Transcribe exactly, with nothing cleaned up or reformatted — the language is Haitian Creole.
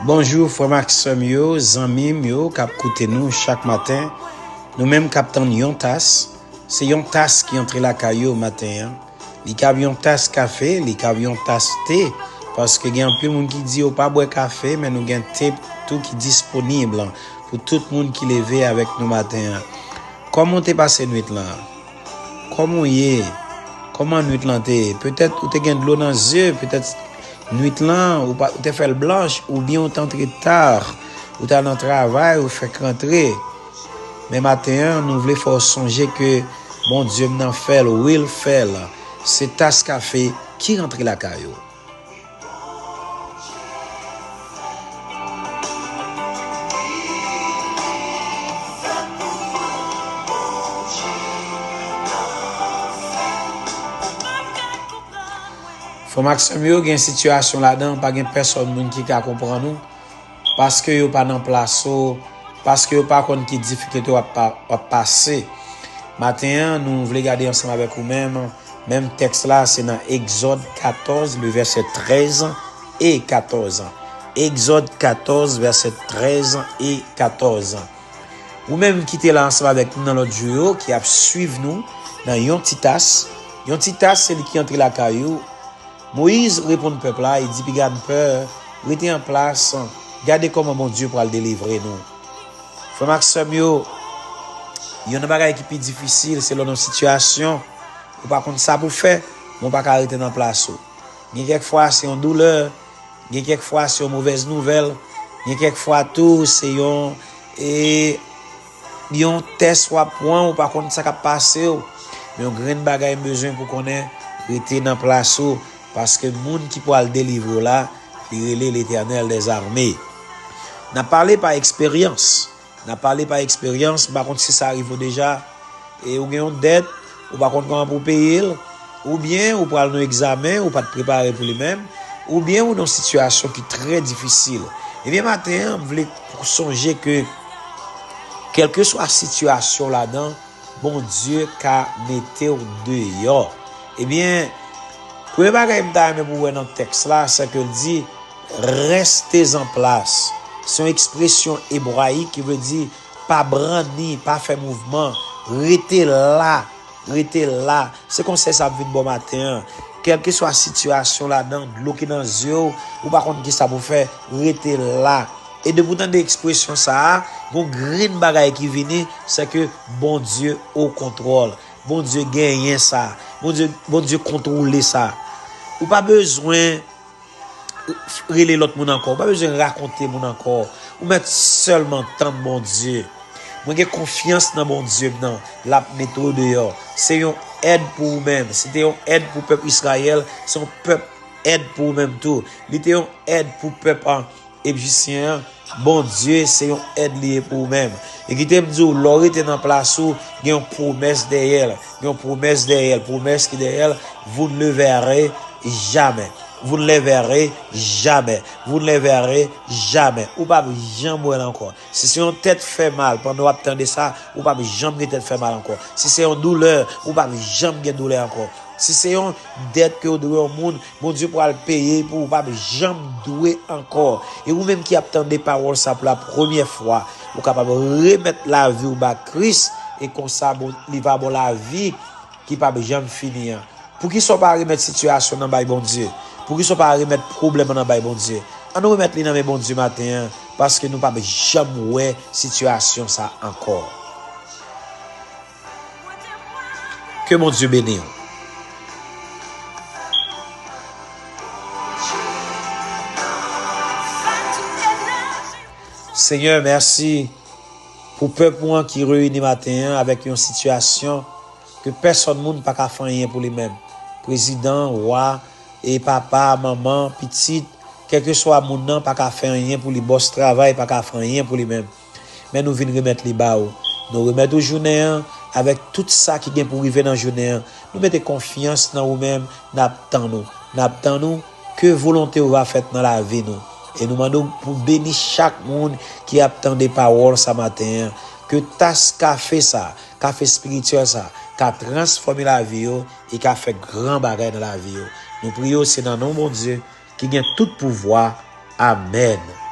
Bonjou, frè m ak sè m yo, zanmi m yo k ap koute nou chak maten. Nou menm k ap tann yon tas, se yon tas ki antre lakay yo maten an. Li kab yon tas kafe, li kab yon tas te, paske gen anpil moun ki di yo pa bwè kafe, men nou gen te tou ki disponib pou tout moun ki leve avèk nou maten an. Kòman w te pase nwit lan? Kòman w ye? Kòman nwit lan te ye? Petèt ou te gen dlo nan zye, petèt nwit lan ou pa, ou te fè l blanch, oubyen ou te antre ta, ou t al nan travay, ou fèk rantre. Men maten an, nou vle fè w sonje ke Bondye m nan fè l, wi l fè l. Se tas kafe ki rantre lakay ou. Frè m ak sè m yo, gen sitiyasyon ladan, pa gen pèsòn moun ki ka konprann ou, paske yo pa nan plas ou, paske yo pa konn ki difikilte w ap pa, w ap pase. Maten an, nou vle gade ansanm avèk ou menm, menm tèks la, se nan Egzòd katòz, le vèsè trèz e katòz. Egzòd katòz, vèsè trèz e katòz. Ou menm ki te la ansanm avèk nou nan lòt jou yo, ki ap swiv nou nan yon ti tas, yon ti tas se li ki antre lakay ou. Moyiz reponn pèp la, li di, "Piga n pè, rete an plas, gade kòman Bondye pral delivre nou." Frè m ak sè m yo, youn nan bagay ki pi difisil, se lè w nan yon sitiyasyon ou pa konn sa pou fè, men w pa ka rete nan plas ou. Gen kèk fwa, se yon doulè, gen kèk fwa, se yon movèz nouvèl, gen kèk fwa tou, se yon, e, yon tès w ap pran, ou pa konn sa k ap pase w. Men yon grenn bagay m bezwen pou konnen, rete nan plas ou, paske moun ki pral delivre w la, li rele Letènèl dèzame. N ap pale pa eksperyans. N ap pale pa eksperyans, m pa konn si sa rive w deja. E ou gen yon dèt, ou pa konn kòman pou w peye l, oubyen ou pral nan egzamen, ou pa t prepare pou li menm, oubyen ou nan yon sitiyasyon ki trè difisil. Ebyen, maten an, m vle pou w sonje ke, kèlkeswa sitiyasyon w ladan, Bondye ka mete w deyò. Ebyen, premye bagay m ta renmen pou w wè nan tèks la, se ke l di, "Restez en place." Se yon ekspresyon ebrayik ki vle di, "Pa branni, pa fè mouvman, rete la, rete la." Se konsèy sa ap vin ba w maten an. Kèlkeswa sitiyasyon ladan, dlo ki nan zye w, ou pa konn kisa pou fè, rete la. E depi w tande ekspresyon sa a, gon grenn bagay ki vini, se ke Bondye o kontwòl. Bondye genyen sa. Bondye, Bondye kontwole sa. Ou pa bezwen rele lòt moun ankò. Ou pa bezwen rakonte moun ankò. Ou mèt sèlman tann Bondye. Mwen gen konfyans nan Bondye m nan. L ap mete w deyò. Se yon èd pou ou menm. Se te yon èd pou pèp Izrayèl. Se yon pèp èd pou ou menm tou. Li te yon èd pou pèp an. Ejisyen an, Bondye se yon èd li ye pou ou menm. E kite m di w, lè w rete nan plas ou, gen yon pwomès dèyè l. Gen yon pwomès dèyè l. Pwomès ki dèyè l, "Vous ne le verrez jamais. Vous ne le verrez jamais. Vous ne le verrez jamais." Ou p ap janm wè l ankò. Si se yon tèt fè mal pandan w ap tande sa, ou p ap janm gen tèt fè mal ankò. Si se yon doulè, ou p ap janm gen doulè ankò. Si se yon dèt ke w dwe yon moun, Bondye pral peye pou ou p ap janm dwe ankò. E ou menm ki ap tande pawòl sa pou la premyè fwa, ou kapab remèt lavi w ba Kris, e konsa, bon, li va ba w lavi ki p ap janm fini an. Poukisa w pa remèt sitiyasyon nan bay Bondye? Poukisa w pa remèt pwoblèm nan bay Bondye? Ann nou remèt li nan men Bondye maten an, paske nou p ap janm wè sitiyasyon sa ankò. Ke Bondye beni w. Senyè, mèsi pou pèp ou an ki reyini maten an avèk yon sitiyasyon ke pèsòn moun pa ka fè anyen pou li menm. Prezidan, wa, e papa, manman, pitit, kèlkeswa moun nan pa ka fè anyen pou li, bòs travay pa ka fè anyen pou li menm. Men nou vin remèt li ba ou. Nou remèt ou jounen an avèk tout sa ki gen pou rive nan jounen an. Nou mete konfyans nan ou menm, n ap tann ou. N ap tann ou, ke volonte ou va fèt nan lavi nou. E nou mande w pou beni chak moun ki ap tande pawòl sa maten an. Ke tas kafe sa, kafe espirityèl sa, ka transfòme lavi yo e ka fè gran bagay nan lavi yo. Nou priye w se nan non Bondye ki gen tout pouvwa. Amèn.